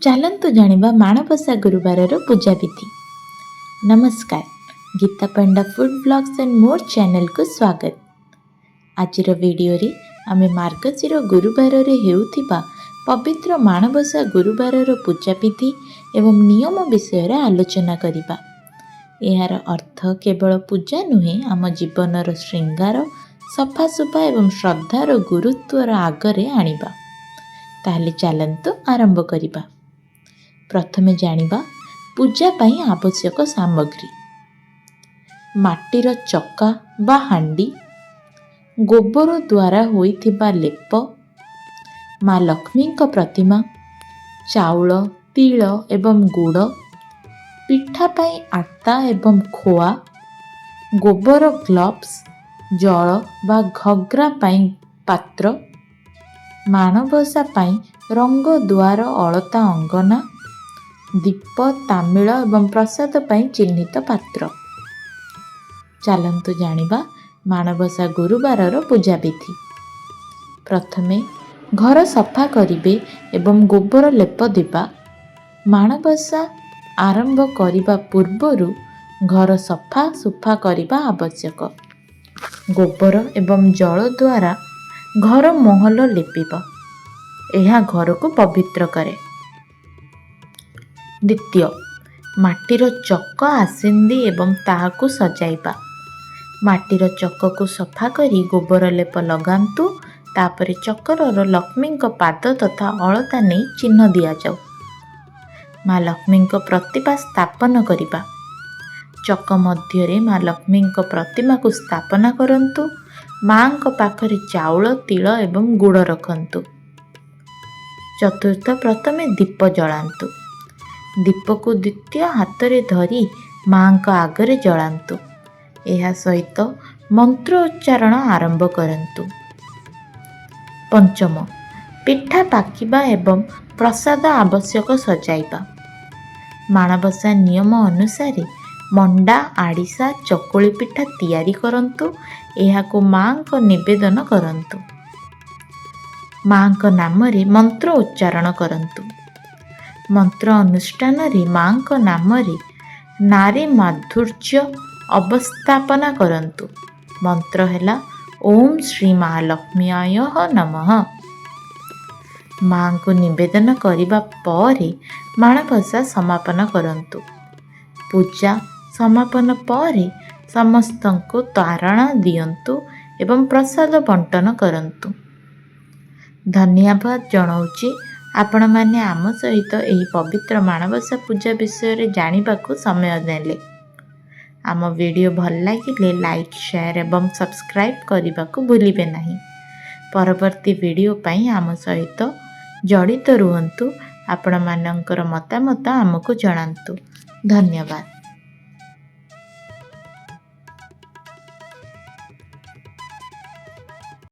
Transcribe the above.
ଚାଲନ୍ତୁ ଜାଣିବା ମାଣବସା ଗୁରୁବାରର ପୂଜାବିଧି। ନମସ୍କାର, Gita Panda food blogs and more ଚ୍ୟାନେଲକୁ ସ୍ୱାଗତ। ଆଜିର ଭିଡ଼ିଓରେ ଆମେ ମାର୍ଗଶିର ଗୁରୁବାରରେ ହେଉଥିବା ପବିତ୍ର ମାଣବସା ଗୁରୁବାରର ପୂଜାବିଧି ଏବଂ ନିୟମ ବିଷୟରେ ଆଲୋଚନା କରିବା। ଏହାର ଅର୍ଥ କେବଳ ପୂଜା ନୁହେଁ, ଆମ ଜୀବନର ଶୃଙ୍ଗାର, ସଫାସୁଫା ଏବଂ ଶ୍ରଦ୍ଧାର ଗୁରୁତ୍ୱର ଆଗରେ ଆଣିବା। ତାହେଲେ ଚାଲନ୍ତୁ ଆରମ୍ଭ କରିବା। ପ୍ରଥମେ ଜାଣିବା ପୂଜା ପାଇଁ ଆବଶ୍ୟକ ସାମଗ୍ରୀ। ମାଟିର ଚକା ବା ହାଣ୍ଡି, ଗୋବର ଦ୍ୱାରା ହୋଇଥିବା ଲେପ, ମା ଲକ୍ଷ୍ମୀଙ୍କ ପ୍ରତିମା, ଚାଉଳ, ତିଳ ଏବଂ ଗୁଡ଼, ପିଠା ପାଇଁ ଆତା ଏବଂ ଖୋଆ, ଗୋବର ଗ୍ଲୋଭ୍ସ, ଜଳ ବା ଘଗ୍ରା ପାଇଁ ପାତ୍ର, ମାଣବସା ପାଇଁ ରଙ୍ଗ ଦୁଆର ଅଳତା ଅଙ୍ଗନା, ଦୀପ, ତାମିଳ ଏବଂ ପ୍ରସାଦ ପାଇଁ ଚିହ୍ନିତ ପାତ୍ର। ଚାଲନ୍ତୁ ଜାଣିବା ମାଣବସା ଗୁରୁବାରର ପୂଜାବିଧି। ପ୍ରଥମେ ଘର ସଫା କରିବେ ଏବଂ ଗୋବର ଲେପ ଦେବା। ମାଣବସା ଆରମ୍ଭ କରିବା ପୂର୍ବରୁ ଘର ସଫା ସୁଫା କରିବା ଆବଶ୍ୟକ। ଗୋବର ଏବଂ ଜଳ ଦ୍ୱାରା ଘର ମହଲ ଲେପିବ। ଏହା ଘରକୁ ପବିତ୍ର କରେ। ଦ୍ୱିତୀୟ, ମାଟିର ଚକ ଆସିନ୍ଦି ଏବଂ ତାହାକୁ ସଜାଇବା। ମାଟିର ଚକକୁ ସଫା କରି ଗୋବର ଲେପ ଲଗାନ୍ତୁ। ତାପରେ ଚକରର ଲକ୍ଷ୍ମୀଙ୍କ ପାଦ ତଥା ଅଳତା ନେଇ ଚିହ୍ନ ଦିଆଯାଉ। ମା ଲକ୍ଷ୍ମୀଙ୍କ ପ୍ରତିମା ସ୍ଥାପନ କରିବା। ଚକ ମଧ୍ୟରେ ମା ଲକ୍ଷ୍ମୀଙ୍କ ପ୍ରତିମାକୁ ସ୍ଥାପନା କରନ୍ତୁ। ମାଙ୍କ ପାଖରେ ଚାଉଳ, ତିଳ ଏବଂ ଗୁଡ଼ ରଖନ୍ତୁ। ଚତୁର୍ଥ, ପ୍ରଥମେ ଦୀପ ଜଳାନ୍ତୁ। ଦୀପକୁ ଦ୍ୱିତୀୟ ହାତରେ ଧରି ମାଙ୍କ ଆଗରେ ଜଳାନ୍ତୁ। ଏହା ସହିତ ମନ୍ତ୍ର ଉଚ୍ଚାରଣ ଆରମ୍ଭ କରନ୍ତୁ। ପଞ୍ଚମ, ପିଠା ପାକିବା ଏବଂ ପ୍ରସାଦ ଆବଶ୍ୟକ ସଜାଇବା। ମାଣବସା ନିୟମ ଅନୁସାରେ ମଣ୍ଡା, ଆଡ଼ିସା, ଚକୁଳି ପିଠା ତିଆରି କରନ୍ତୁ। ଏହାକୁ ମାଙ୍କ ନିବେଦନ କରନ୍ତୁ। ମାଙ୍କ ନାମରେ ମନ୍ତ୍ର ଉଚ୍ଚାରଣ କରନ୍ତୁ। ମନ୍ତ୍ର ଅନୁଷ୍ଠାନରେ ମାଙ୍କ ନାମରେ ନାରୀ ମାଧୁର୍ଯ୍ୟ ଅବସ୍ଥାପନା କରନ୍ତୁ। ମନ୍ତ୍ର ହେଲା, ଓମ୍ ଶ୍ରୀ ମା ଲକ୍ଷ୍ମୀୟ ନମଃ। ମାଙ୍କୁ ନିବେଦନ କରିବା ପରେ ମାଣବସା ସମାପନ କରନ୍ତୁ। ପୂଜା ସମାପନ ପରେ ସମସ୍ତଙ୍କୁ ତାରଣ ଦିଅନ୍ତୁ ଏବଂ ପ୍ରସାଦ ବଣ୍ଟନ କରନ୍ତୁ। ଧନ୍ୟବାଦ ଜଣାଉଛି, ଆପଣମାନେ ଆମ ସହିତ ଏହି ପବିତ୍ର ମାଣବସା ପୂଜା ବିଷୟରେ ଜାଣିବାକୁ ସମୟ ଦେଲେ। ଆମ ଭିଡ଼ିଓ ଭଲ ଲାଗିଲେ ଲାଇକ୍, ସେୟାର ଏବଂ ସବସ୍କ୍ରାଇବ୍ କରିବାକୁ ଭୁଲିବେ ନାହିଁ। ପରବର୍ତ୍ତୀ ଭିଡ଼ିଓ ପାଇଁ ଆମ ସହିତ ଜଡ଼ିତ ରୁହନ୍ତୁ। ଆପଣମାନଙ୍କର ମତାମତ ଆମକୁ ଜଣାନ୍ତୁ। ଧନ୍ୟବାଦ।